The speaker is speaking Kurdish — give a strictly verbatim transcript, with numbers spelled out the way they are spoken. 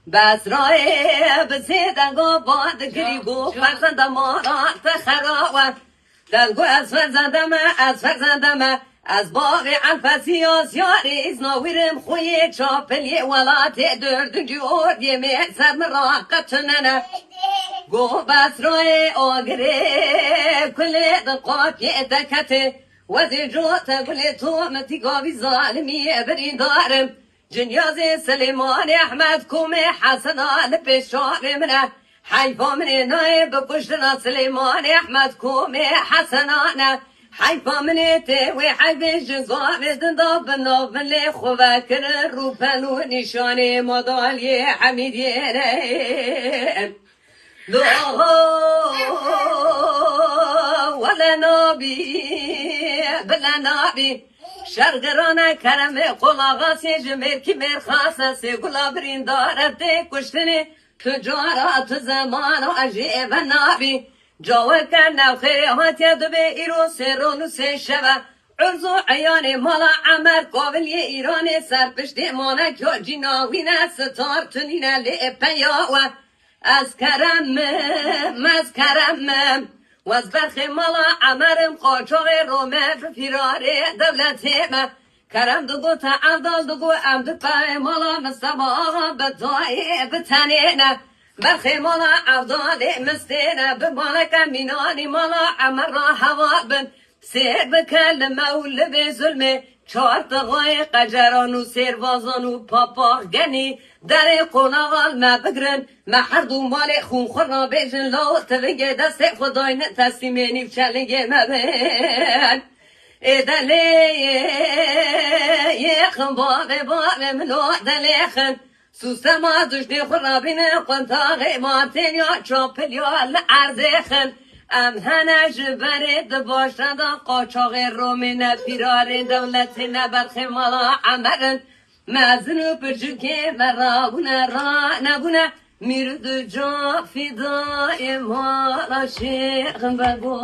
Besrayê bi sê dengo ba digirî got, "Ferzenda mala te xera we." Deng got, "Ez ferzenda me, ez ferzenda me, ez bavê Elfesî ya Siyarê îzna wîrim xweyê çapiliyê welatê dördüncü ordiyê me ser min ra qetinene." Got, "Besrayê agirê kulê di qapiyê deketê. Wezê cote gulê to min tî gavî zalimiyê birîndarim." Cinyazê Silêmanê Ehmed komê Hesena li pêş çavê min e. Heyfa min ê nayê bi kuştina Silêmanê Ehmed komê Hesena ne. Heyfa min ê tê wê heyvê ji zavê dinda bi nav min lê xwe vekirin rûpel û nîşanê madalyê Hemîdiyê ne. Doho, wele nabî, bile nabî. Şergirane keremê qolaxasê ji mêrkî mêrxase sê gula birîndare tê kuştinê. Tu cara, tu zemana jê ve nabî. Caweke newxê hatiye dibê îro sê ron û sê şeve. Urz û eyanê mala Emer Kaviliyê Îranê ser piştê mane kyo cîna wîne star tunîne lê peya we. Ez kerem im, ez kerem im. Wez berxê mala Emer im, qaçaxê Rome bi firarê dewletê me. Kerem digo te Evdal digo em di peyê mala Mistefa Axa bi dayê bi tenê ne. Berxê mala Evdalê mistê ne, bi maleke mînanî mala Emer ra hewa bin. Sêr bike li me û li vê zulmê, çar tixayê qeceran û sêrvazan û papaq genî, derê qonaxal me bigrin, me her du malê xûnxwe rabêjin, law tivingê destê xwe dayne teslîmê nîvçelingê me bin. Ê delê yê xin bavê bavê min o delê xin. Sûsema duştê xwe rabîne, quntaxê ma tênya çapilya li erdê xin. Em hene ji berê di başe de qaçaxê Romê ne, pîrarê dewletê ne, berxê mala Emer in. Mezin û pirçikê me rabûne, ranebûne, mîr û duca fîdayê mala Şêx Bego.